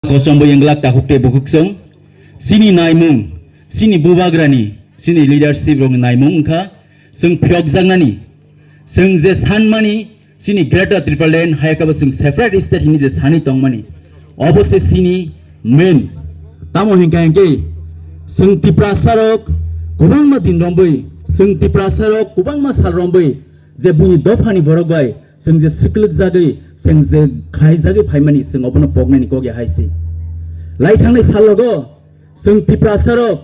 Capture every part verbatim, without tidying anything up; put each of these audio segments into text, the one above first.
Kosom bo yenglak takhuk tei bukhuk chwng. Chini naimung, chini bubagrani, chini leadership rokni naimung wngkha, chwng phiyokjaknani, chwng je sanmani, chini Greater Tipraland hai khe bo chwng separate state hinwi je sani tongmani, obo se chini main. Tamo hinkha hinkhe chwng Tiprasa rok kwbangma din romwi, chwng Tiprasa rok kwbangma sal romwi je buini dophani borok bai chwng je swklikjagwi, chwng je khlaijagwi phaimani, chwng obono poknani kok ya hai se. Lai thangnai sal rogo chwng Tiprasa rok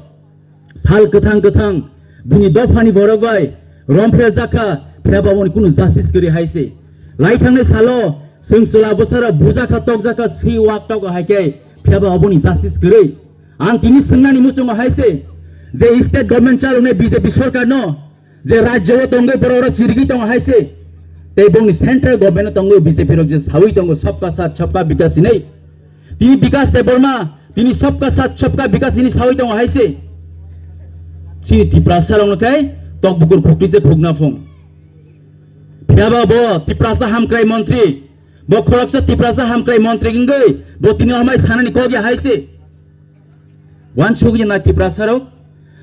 sal kwthang kwthang bini dophani borok bai romphre jakha, phiya ba boni kunu justice kwrwi hai se. Lai thangnai salo chwng chwla bwsara bujakha, tokjakha, si wak tok hai khe, phiya ba oboni justice kwrwi. Ang tini swngnani muchungo hai se, je state government chaloknai B J P sorkar no, je rajyo o tongwi borok rok chirigwi tongo hai se, tei bongni central government o tongwi B J P rok je sawi tongo, "Sabka Saath, Sabka Vikas" hinwi. Tini Bikas Debbarma, tini "Sabka Saath, Sabka Vikas" hinwi sawi tongo hai se. Chini Tiprasa rokno khe tok bukur khukti je khukna phung. Phiya ba bo Tiprasa hamkrai montri, bo khoroksa Tiprasa hamkrai montri wngwi bo tini hamai sanani kok ya hai se. Wansugwi nai Tiprasa rok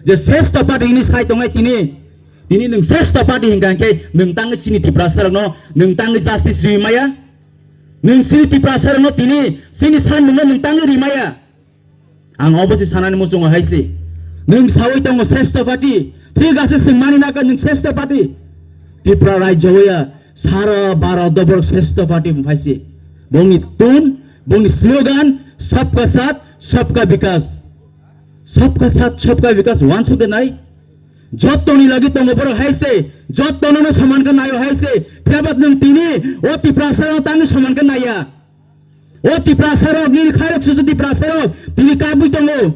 je sreshto party hinwi sai tongnai tini, tini nwng sreshto party hinkha hinkhe nwng tangwi chini Tiprasa rokno nwng tangwi justice rwi maya, nwng chini Tiprasa rokno tini chini sanmungno nwng tangwi rwi maya. Ang obo se sanani muchungo hai se, nwng sawi tongo sreshto party, thik ase, chwng mani naka nwng sreshto party. Tripura rajyo o ya sara Bharat o borok sreshto party phai se. Bongni tun, bongni slogan, "Sabka Saath, Sabka Vikas." Sabka Saath, Sabka Vikas wansuk de nai. Jottoni logi tongo borok hai se, jottono no soman khe naio hai se. Phiya ba nwng tini o Tiprasa rok tangwi soman khe naiya. O Tiprasa rok, nini khairok susu Tiprasa rok, tini kabui tongo.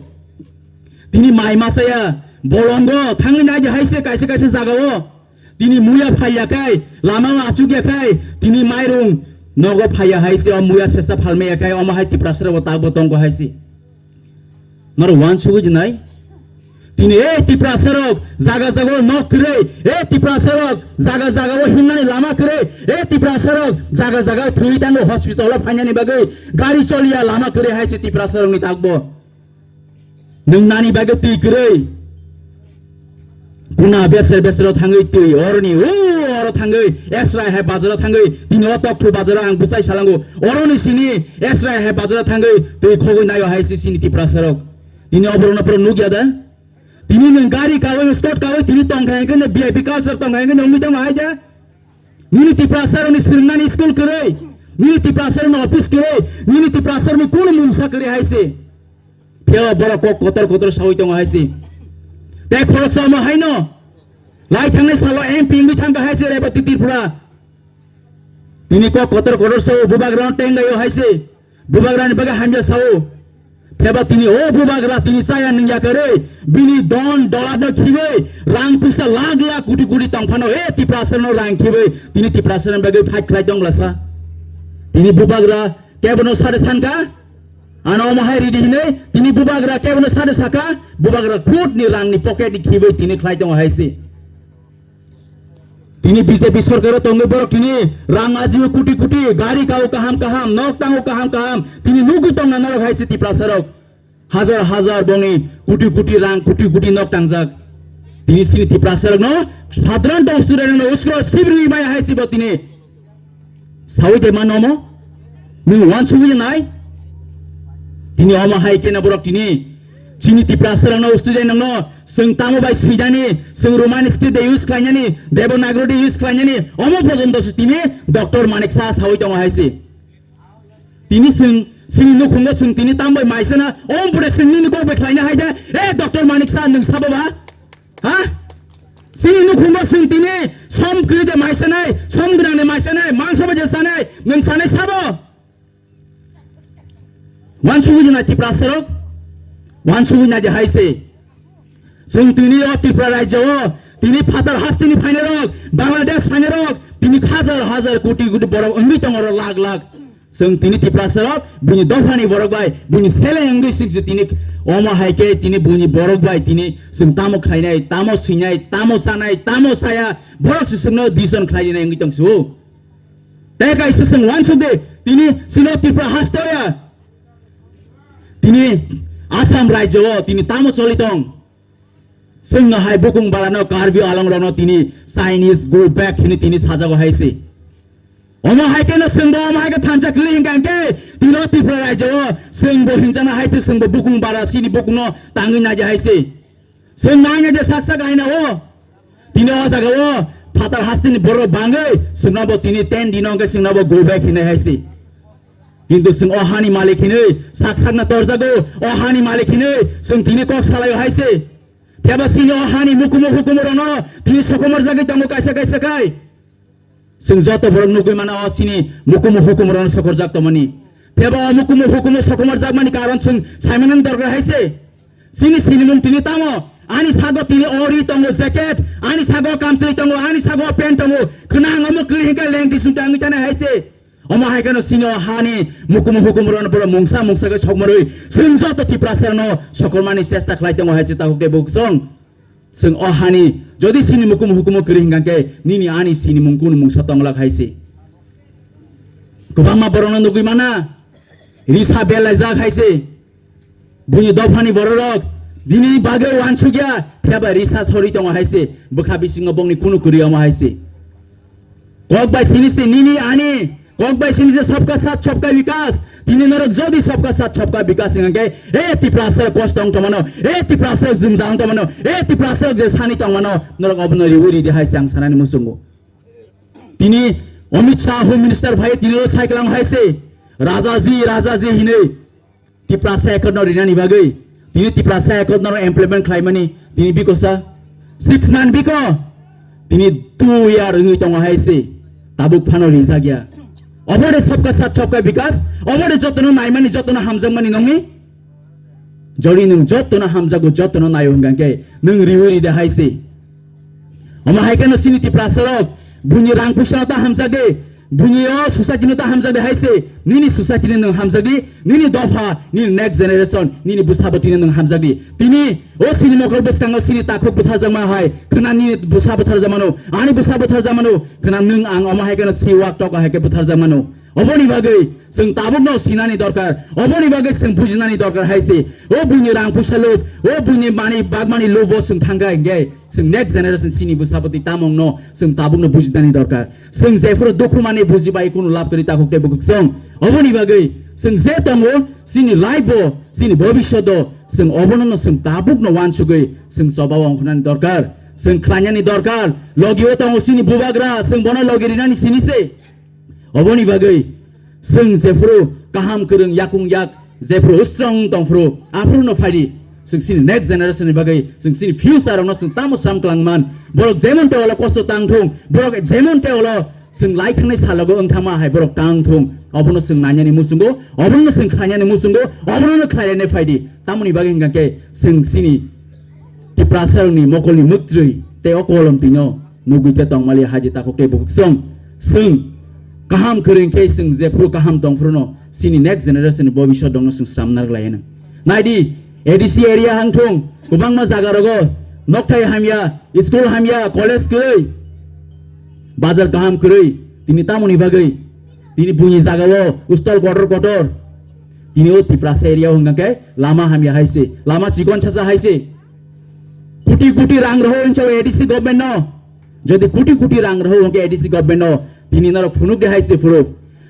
Tini mai masaya, bolongo, thangwi nai de hai se kaisa kaisa jaga o. Tini muya phaiya khai, lama o achukya khai, tini mairung nogo phaiya hai se, o muya sesa phalmaya khai, omo hai Tiprasa rok bo tak bo tongo hai se. Norok wansugwi di nai. Tini e Tiprasa rok jaga jaga o nok kwrwi, e Tiprasa rok jaga jaga o himnani lama kwrwi, e Tiprasa rok jaga jaga o thwi tango hospital o phainani bagwi gari choliya lama kwrwi hai se Tiprasa rokni takbo. Nwng nani bagwi twi kwrwi. Kuna beser beser o thangwi twi oroni o oro thangwi Esrai hai bazar o thangwi tini o Tokthu bazar o ang bwsai salango oroni sini Esrai hai bazar o thangwi twi khogwi naio hai se sini Tiprasa rok. Tini oborok no pura nukya da? Tini nwng gari kawi, escort kawi, tini tongkha hwnkhe, V I P culture tongkha hwnkhe, nwng wngwi tongma hai da? Nini Tiprasa rokni swrwngnani school kwrwi, nini Tiprasa rokni office kwrwi, nini Tiprasa rokni kunu mungsa kwrwi hai se. Phiya borok kok kotor kotor sawi tongo hai se. Tei khoroksa omo haino, lai thangnai salo M P wngwi thangkha hai se Rebati Tripura. Tini kok kotor kotor sao, bubagrano tenglaio hai se. Bubagrani bagwi hamya sao. Pheba tini o bubagra tini chaya nungya kwrwi, bini don dolarno khiwi, rang puisa lakh lakh koti koti tongphano, e Tiprasarno rang khiwi, tini Tiprasarni bagwi fight khlai tong lasa. Tini bubagra kebono sade sanka, ano omo hai ridi hinwi, tini bubagra kebono sade saka, bubagra khudni rangni pocketni khiwi tini khlai tongo hai se. Tini B J P sorkaro tongwi borok tini rang ajio koti koti, gari kao kaham kaham, nok tango kaham kaham, tini nugwi tongna norok hai se Tiprasarok. Hajar hajar bongni koti koti rang, koti koti nok tangjak. Tini sini Tiprasarokno sadharan tong student no scholarship rwi maya hai se bo tini. Sawi de mano mo? Nwng wansugwi nai? Tini omo hai khe na borok tini chini Tiprasarokno student rokno chwng tamo bai swinani, chwng Roman script de use khlainani, Devanagari de use khlainani, omo porjonto se tini Doctor Manik Saha sawi tongo hai se. Tini chwng, chini nukhungo chwng tini tamo bai maisana, omo pore chwng nini kok bai khlaina hai de, e Doctor Manik Saha nwng sabo ba? Ha? Chini nukhungo chwng tini som kwrwi de maisanai, som gwnang de maisanai, mangso bai de sanai, nwng sanai sabo? Wansugwi nai Tiprasarok, wansugwi nai de hai se. Chwng tini o Tripura rajyo o, tini phatar hasteni phainairok, Bangladesh phainairok, tini hajar hajar koti koti borok wngwi tongo oro lakh lakh. Chwng tini Tiprasarok, bini dophani borok bai, bini seleng wngwi sing se tini omo hai khe tini bini borok bai tini chwng tamo khlainai, tamo swinai, tamo sanai, tamo saya, borok se chwngno decision khlai rinai wngwi tong se o. Tei kaisa chwng wansuk de, tini chini Tripura haste o ya. Tini Assam rajyo o tini tamo choli tong? Chwngno hai bukung balano Karbi Anglong rokno tini Chinese go back hini tini sajago hai se. Omo hai khe no chwngbo omo hai khe thansa kwrwi hinkha hinkhe tino Tripura rajyo o chwngbo hinjana hai se chwngbo bukung bara chini bukungno tangwi naidi hai se. Chwng nangya je sak sak aina o. Tini o jaga o phatar hasteni borok bangwi chwngno bo tini ten dino hwnkhe chwngno bo go back hinai hai se. Kintu chwng o hani malik hinwi sak sakna torjago, o hani malik hinwi chwng tini kok salaio hai se. Phiya ba chini o hani mukumu hukumu rokno tini sokomorjagwi tongo kaisa kaisa khai. Chwng joto borok nugwi mano o chini mukumu hukumu rokno sokorjak tongmani. Phiya ba o mukumu hukumu sokomorjakmani karon chwng saimanani dorkar hai se. Chini sinimung tini tamo? Ani sago tini ori tongo jacket, ani sago kamchwlwi tongo, ani sago pant tongo. Khwnang omo kwrwi hinkhe leng disung tangwi thanai hai se. Omo hai kheno chini o hani mukumu hukumu rokno pura mungsa mungsa khe sokmarwi chwng joto Tiprasa rokno sokormani chesta khlai tongo hai se takhuk tei bukhuk song. Chwng o hani jodi chini mukumu hukumu kwrwi hinkha khe nini ani sinimung kunu mungsa tonglak hai se. Kwbangma borokno nugwi mana risa belaijak hai se. Buini dophani bororok bini bagwi uansukya, phiya ba risa sorwi tongo hai se, bwkha bisingo bongni kunu kwrwi omo hai se. Kok bai sini se nini ani, kok bai sini se sabka saath sabka vikas, tini norok jodi sabka saath sabka vikas hwnkha khe, e Tiprasa kosto wng tongmano, e Tiprasa jwngjal wng tongmano, e Tiprasa je sani tongmano, norok obono riwi ridi hai se ang sanani muchungo. Tini Amit Shah Home Minister phai tini o sai kwlang hai se, Rajaji, Rajaji hinwi. Tiprasa Accord no rinani bagwi, tini Tiprasa Accord no implement khlaimani, tini bikosa six month biko, tini two year wngwi tongo hai se, tabuk phano rijak ya. Obo de sabka saath sabka vikas, obo de jotono naimani, jotono hamjakmani nongni? Jodi nwng jotono hamjago, jotono naio hwnkha khe nwng riwi ride hai se. Omo hai kheno chini Tiprasa rok buini rang puisa ta hamjak de, buini o society no ta hamjak de hai se, nini society no nwng hamjak di, nini dopha, nini next generation, nini bwsabo tini nwng hamjak di. Tini o chini mokol bwskango chini takhuk bwtharjakma hai, khwna nini bwsa bwtharjakmano, ani bwsa bwtharjakmano, khwna nwng ang omo hai kheno si wak tok hai khe bwtharjakmano. Oboni bagwi chwng tabukno sinani dorkar, oboni bagwi chwng bujinani dorkar hai se. O buini rang puisa lub, o buini mani bagmani lubo chwng thangkha hinkhe chwng next generation chini bwsabwtwi tamungno chwng tabukno bujinani dorkar. Chwng jephuru dukhu mani bujibai kunu lab kwrwi takhuk tei bukhuk chwng. Oboni bagwi chwng je tongo chini life o, chini bobishoto chwng obono no chwng tabukno uansugwi chwng choba ongkhornani dorkar. Chwng khlainani dorkar. Logi o tongo chini bubagra, chwng bono logi rinani sini se. Oboni bagwi chwng jephuru kaham kwrwng yakung yak jephuru strong tongphuru aphuru no phaidi chwng chini next generation ni bagwi chwng chini future rokno chwng tamo sam kwlangman borok jemon te olo kosto tang thung borok jemon te olo chwng lai thangnai salogo wng thangma hai borok tang thung obono chwng nanyani muchungo obono chwng khlainani muchungo obono no khlainani phaidi tamoni bagwi hwnkha khe chwng chini Tiprasa rokni mokolni mwktwi tei o kolom tino nugwi tei tongmali haji takhuk tei bukhuk chwng. Chwng kaham kwrwng khe chwng jephuru kaham tongphuru no chini next generation ni bobiswt rokno chwng swnamna rwglai hwno. Naidi A D C area hangthung kwbangma jaga rogo nokthai hamya, school hamya, college kwrwi, bazar kaham kwrwi, tini tamoni bagwi tini buini jaga o ustal kotor kotor tini o Tiprasa area o hwnkha khe lama hamya hai se, lama chikon chacha hai se. Kuti kuti rang roho hinsa A D C government no. Jodi kuti kuti rang roho hwnkhe A D C government no tini norok phunuk de hai se phunuk.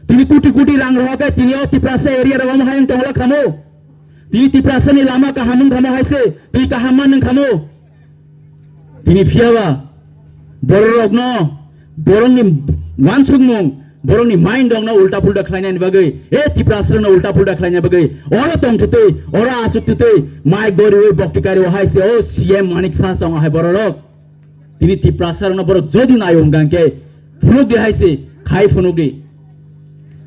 Tini kuti kuti rang roho khe tini o Tiprasa area rogo omo hayung tongla khamo. Tini Tiprasa ni lama kaham wng khamo hai se. Tini kaham man wng khamo. Tini phiya ba borok rokno borokni wansukmung borokni mind rokno ulta pulta khlainani bagwi e Tiprasa rokno ulta pulta khlaina bagwi oro tong thutwi oro asuk thutwi mai goriwi bokti kariwi hai se o C M Manik Saha songo hai borok rok. Tini Tiprasa rokno borok jodi nayo hwnkha khe phunuk di hai se khai phunuk di.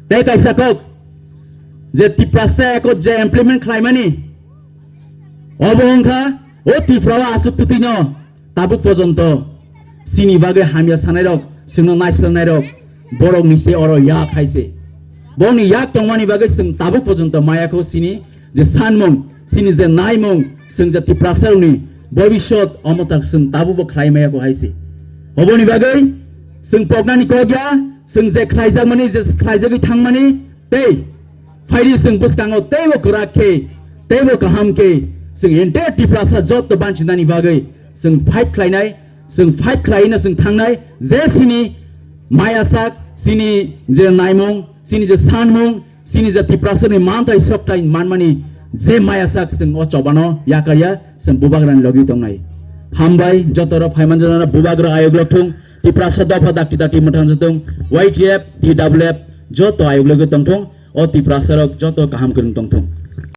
Tei kaisa kok je Tiprasa Accord je implement khlaimani obo wngkha o Tripura o asuk thutwino tabuk pojonto chini bagwi hamya sanairok, chwngno naislernairok, borokni se oro yak hai se. Bongni yak tongmani bagwi chwng tabuk pojonto maya kho chini je sanmung, chini je naimung, chwng je Tiprasarokni bobiswt omo tak chwng tabukbo khlai maya kho hai se. Oboni bagwi chwng poknani kok ya, chwng je khlaijakmani, je khlaijagwi thangmani, tei phaidi chwng bwskango teibo kwrak khe Teibo kaham khe chwng entire Tiprasa joto banchinani bagwi chwng fight khlainai, chwng fight khlaina chwng thangnai, je chini mayasak, chini je naimung, chini je sanmung, chini je Tiprasani manthai sokthai manmani je mayasak chwng o chobano yakaya chwng bubagrani logi tongnai. Hambai joto rok phaiman jana bubagra ayok lok thung, Tiprasa dopha dakti dakti mwthang thung, Y T F, T W F joto ayok logi tong thung, o Tiprasa rok joto kaham kwrwng tong thung.